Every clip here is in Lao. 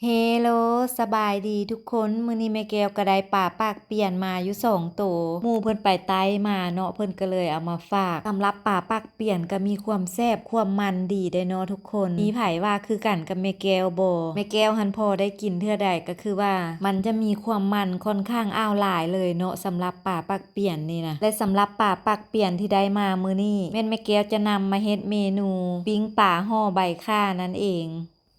ເຮໂລ ສະບາຍດີທຸກຄົນ, ມື້ນີ້ແມ່ແກ້ວກໍໄດ້ປາປາກປ່ຽນມາຢູ່ສອງໂຕ. ໝູ່ເພິ່ນໄປໄຕ້ມາເນາະ, ເພິ່ນກໍເລີຍເອົາມາຝາກ. ສຳລັບປາປາກປ່ຽນກໍມີຄວາມແຊບຄວາມມັນດີເດ້ເນາະທຸກຄົນ. ມີໃຜວ່າຄືກັນກັບແມ່ແກ້ວບໍ່? ແມ່ແກ້ວຫັ້ນພໍໄດ້ກິນເທື່ອໃດກໍຄືວ່າມັນຈະມີຄວາມມັນຂ້ອນຂ້າງອ້າວຫຼາຍເລີຍເນາະ, ສຳລັບປາປາກປ່ຽນນີ້ນະ. ແລະ ສຳລັບປາປາກປ່ຽນທີ່ໄດ້ມາມື້ນີ້ ແມ່ນແມ່ແກ້ວຈະນຳມາເຮັດເມນູປີ້ງປາຫໍ່ໃບຂ່ານັ້ນເອງ.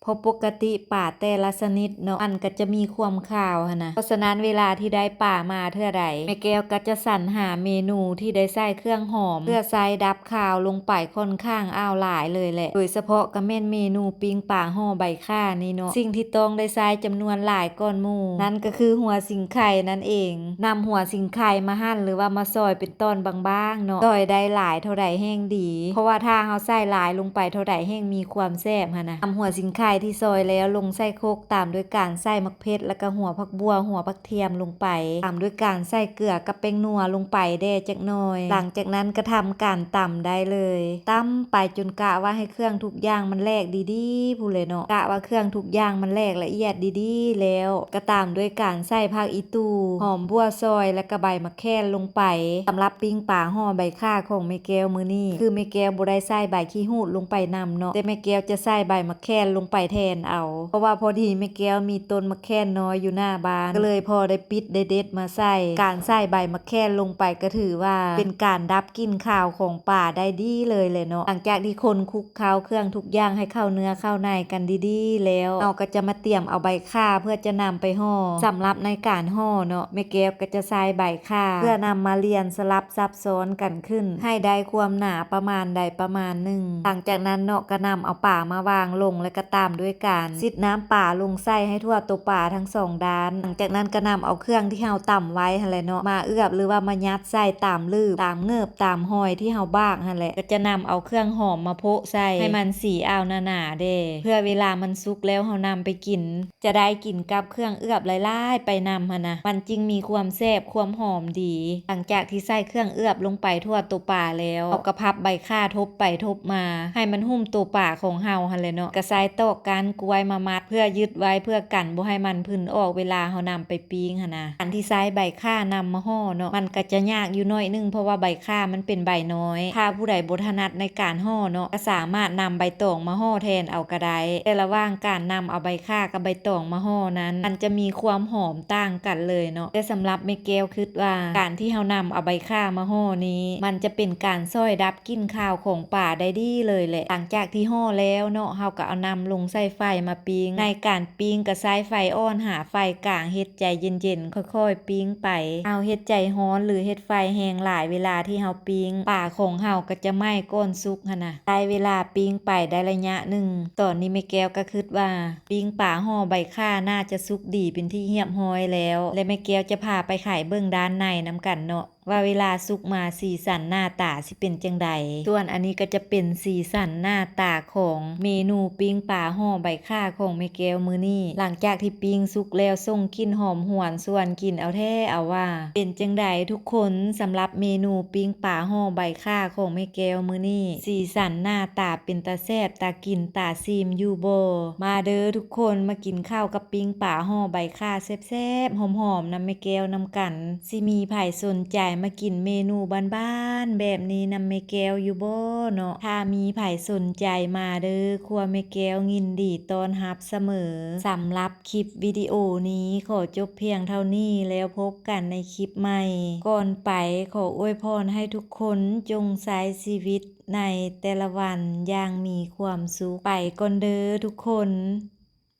ເພາະປົກກະຕິປາແຕ່ລະຊະນິດເນາະ ມັນກໍຈະມີຄວາມຄາວຫັ້ນນະ. ເພາະສະນັ້ນເວລາທີ່ໄດ້ປາມາເທື່ອໃດ ແມ່ແກ້ວກໍຈະສັນຫາເມນູທີ່ໄດ້ໃສ່ເຄື່ອງຫອມ ເພື່ອໃສ່ດັບຄາວລົງໄປຂ້ອນຂ້າງອ້າວຫຼາຍເລີຍແຫຼະ. ໂດຍສະເພາະກໍແມ່ນເມນູປີ້ງປາຫໍ່ໃບຂ່ານີ້ເນາະ. ສິ່ງທີ່ຕ້ອງໄດ້ໃຊ້ຈຳນວນຫຼາຍກ່ອນໝູ່ ນັ້ນກໍຄືຫົວສິງໄຄນັ້ນເອງ. ນຳຫົວສິງໄຄມາຫັ່ນ ຫຼືວ່າມາຊອຍເປັນ ຕອນບາງໆເນາະ, ຊອຍໄດ້ຫຼາຍເທົ່າໃດແຮ່ງດີ ເພາະວ່າຖ້າເຮົາໃສ່ຫຼາຍລົງໄປເທົ່າໃດແຮ່ງມີຄວາມແຊບຫັ້ນນະ. ນຳຫົວສິງໄຄທີ່ຊອຍແລ້ວລົງໃສ່ຄົກ ຕາມດ້ວຍການໃສ່ໝາກເຜັດ ແລ້ວກໍຫົວຜັກບົ່ວ ຫົວຜັກທຽມລົງໄປ, ຕາມດ້ວຍການໃສ່ເກືອກັບແປ້ງນົວລົງໄປແດ່ຈັກໜ້ອຍ. ຫຼັງຈາກນັ້ນກໍທຳການຕຳໄດ້ເລີຍ. ຕຳໄປຈົນກະວ່າໃຫ້ເຄື່ອງທຸກຢ່າງມັນແຫຼກດີໆພຸ້ນແຫຼະເນາະ, ກະວ່າເຄື່ອງທຸກຢ່າງມັນແຫຼກລະອຽດດີໆແລ້ວ ກໍຕາມດ້ວຍການໃສ່ຜັກອີ່ຕູ່, ຫອມບົ່ວຊອຍ ແລ້ວກໍໃບໝາກ ແຂ່ນລົງໄປ. ສຳລັບປີ້ງປາຫໍ່ໃບຂ່າຂອງແມ່ແກ້ວມື້ນີ້ ຄືແມ່ແກ້ວບໍ່ໄດ້ໃສ່ໃບຂີ້ຫູດລົງໄປນຳເນາະ, ແຕ່ແມ່ແກ້ວຈະໃສ່ໃບໝາກແຂ່ນລົງໄປແທນເອົາ ເພາະວ່າພໍດີແມ່ແກ້ວມີຕົ້ນໝາກແຂ່ນນ້ອຍຢູ່ໜ້າບ້ານ ກໍເລີຍພໍໄດ້ປິດໄດ້ເດັດມາໃສ່. ການໃສ່ໃບໝາກແຂ່ນລົງໄປກໍຖືວ່າເປັນການດັບກິ່ນຄາວຂອງປາໄດ້ດີເລີຍແຫຼະເນາະ. ຫຼັງຈາກທີ່ຄົນຄຸກເຄົ້າເຄື່ອງທຸກຢ່າງໃຫ້ເຂົ້າເນື້ອເຂົ້າໃນກັນດີໆແລ້ວ ເຮົາກໍຈະມາຕຽມເອົາໃບຂ່າເພື່ອຈະນຳໄປຫໍ່. ສຳລັບໃນການຫໍ່ເນາະ ແມ່ແກ້ວກໍຈະໃຊ້ໃບຂ່າເພື່ອນຳມາລຽນສະຫຼັບສັບຊ້ອນກັນຂຶ້ນ ໃຫ້ໄດ້ຄວາມໜາປະມານໃດປະມານໜຶ່ງ. ຫຼັງຈາກນັ້ນເນາະ ກໍນຳເອົາປາມາວາງລົງ ແລະ ກໍຕາມດ້ວຍການຊິດນ້ຳປາລົງໃສ່ໃຫ້ທົ່ວໂຕປາທັງສອງດ້ານ. ຫຼັງຈາກນັ້ນກໍນຳເອົາເຄື່ອງທີ່ເຮົາຕຳໄວ້ຫັ້ນແຫຼະເນາະ ມາເອືອບ ຫຼືວ່າມາຍັດໃສ່ຕາມຫຼືບ ຕາມເງີບ ຕາມຫອຍທີ່ເຮົາບາກຫັ້ນແຫຼະ. ກໍຈະນຳເອົາເຄື່ອງຫອມມາໂພະໃສ່ ໃຫ້ມັນສີອາວໜາໆແດ່ ເພື່ອເວລາມັນສຸກແລ້ວເຮົານຳໄປກິນ ຈະໄດ້ກິນກັບເຄື່ອງເອືອບຫຼາຍໆໄປນຳຫັ້ນນະ, ມັນຈຶ່ງມີຄວາມແຊບຄວາມຫອມດີ. ຫຼັງຈາກທີ່ໃສ່ເຄື່ອງເອືອບລົງໄປທົ່ວໂຕປາແລ້ວ ເຮົາກໍພັບໃບຂ່າທົບໄປທົບມາ ໃຫ້ມັນຫຸ້ມໂຕປາຂອງເຮົາຫັ້ນແຫຼະເນາະ, ກໍໃຊ້ຕອກກ້ານກ້ວຍມາມັດ ເພື່ອຍຶດໄວ້ ເພື່ອກັນບໍ່ໃຫ້ມັນຜຶ່ນອອກເວລາເຮົານຳໄປປີ້ງຫັ້ນນະ. ການທີ່ໃຊ້ໃບຂ່ານຳມາຫໍ່ເນາະ ມັນກໍຈະຍາກຢູ່ໜ້ອຍໜຶ່ງ ເພາະວ່າໃບຂ່າມັນເປັນໃບນ້ອຍ. ຖ້າຜູ້ໃດບໍ່ຖະໜັດໃນການຫໍ່ເນາະ ກໍສາມາດນຳໃບຕອງມາຫໍ່ແທນເອົາກໍໄດ້. ແຕ່ລະຫວ່າງການນຳເອົາໃບຂ່າກັບໃບຕອງມາຫໍ່ນັ້ນ ມັນຈະມີຄວາມຫອມຕ່າງກັນເລີຍເນາະ. ແຕ່ສຳລັບແມ່ແກ້ວຄິດວ່າ ການທີ່ເຮົານຳເອົາໃບຂ່າມາຫໍ່ນີ້ ມັນຈະເປັນການຊ່ອຍດັບກິ່ນຄາວຂອງປາໄດ້ດີເລີຍແຫຼະ. ຫຼັງຈາກທີ່ຫໍ່ແລ້ວເນາະ ເຮົາກໍເອົານຳລົງໃສ່ໄຟມາປີ້ງ. ໃນການປີ້ງກໍໃຊ້ໄຟອ່ອນຫາໄຟກາງ ເຮັດໃຈເຢັນໆ ຄ່ອຍໆປີ້ງໄປ. ເຮົາເຮັດໃຈຮ້ອນ ຫຼື ເຮັດໄຟແຮງຫຼາຍເວລາທີ່ເຮົາປີ້ງ ປາຂອງເຮົາກໍຈະໄໝ້ກ່ອນສຸກຫັ້ນນະ. ໃຊ້ເວລາປີ້ງໄປໄດ້ໄລຍະໜຶ່ງ ຕອນນີ້ແມ່ແກ້ວກໍຄິດວ່າ ປີ້ງປາຫໍ່ໃບຂ່າໜ້າຈະສຸກດີເປັນທີ່ຮຽບຮ້ອຍແລ້ວ ແລະ ແມ່ແກ້ວຈະພາໄປໄຂເບິ່ງດ້ານໃນນຳກັນເນາະ ວ່າເວລາສຸກມາສີສັນໜ້າຕາຊິເປັນຈັ່ງໃດ. ສ່ວນອັນນີ້ກໍຈະເປັນສີສັນໜ້າຕາຂອງເມນູປີ້ງປາຫໍ່ໃບຂ່າຂອງແມ່ແກ້ວມື້ນີ້. ຫຼັງຈາກທີ່ປີ້ງສຸກແລ້ວ ສົ່ງກິ່ນຫອມຫວນຊວນກິ່ນເອົາແທ້ເອົາວ່າ. ເປັນຈັ່ງໃດທຸກຄົນ? ສຳລັບເມນູປີ້ງປາຫໍ່ໃບຂ່າຂອງແມ່ແກ້ວມື້ນີ້ ສີສັນໜ້າຕາເປັນຕາແຊບ ຕາກິນ ຕາຊີມຢູ່ບໍ່? ມາເດີທຸກຄົນ ມາກິນເຂົ້າກັບປີ້ງປາຫໍ່ໃບຂ່າແຊບໆ ຫອມໆ ນຳແມ່ແກ້ວນຳກັນ. ຊິມີໃຜສົນໃຈມາກິນເມນູບ້ານໆແບບນີ້ນຳແມ່ແກ້ວຢູ່ບໍ່ເນາະ? ຖ້າມີໃຜສົນໃຈມາເດີ ຄົວແມ່ແກ້ວຍິນດີຕ້ອນຮັບສະເໝີ. ສຳລັບຄລິບວິດີໂອນີ້ຂໍຈົບພຽງເທົ່ານີ້ ແລ້ວພົບກັນໃນຄລິບໃໝ່. ກ່ອນໄປ ຂໍອວຍພອນໃຫ້ທຸກຄົນຈົ່ງໃຊ້ຊີວິດໃນແຕ່ລະວັນຢ່າງມີຄວາມສຸກ. ໄປກ່ອນເດີທຸກຄົນ.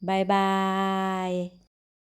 ບາຍບາຍ.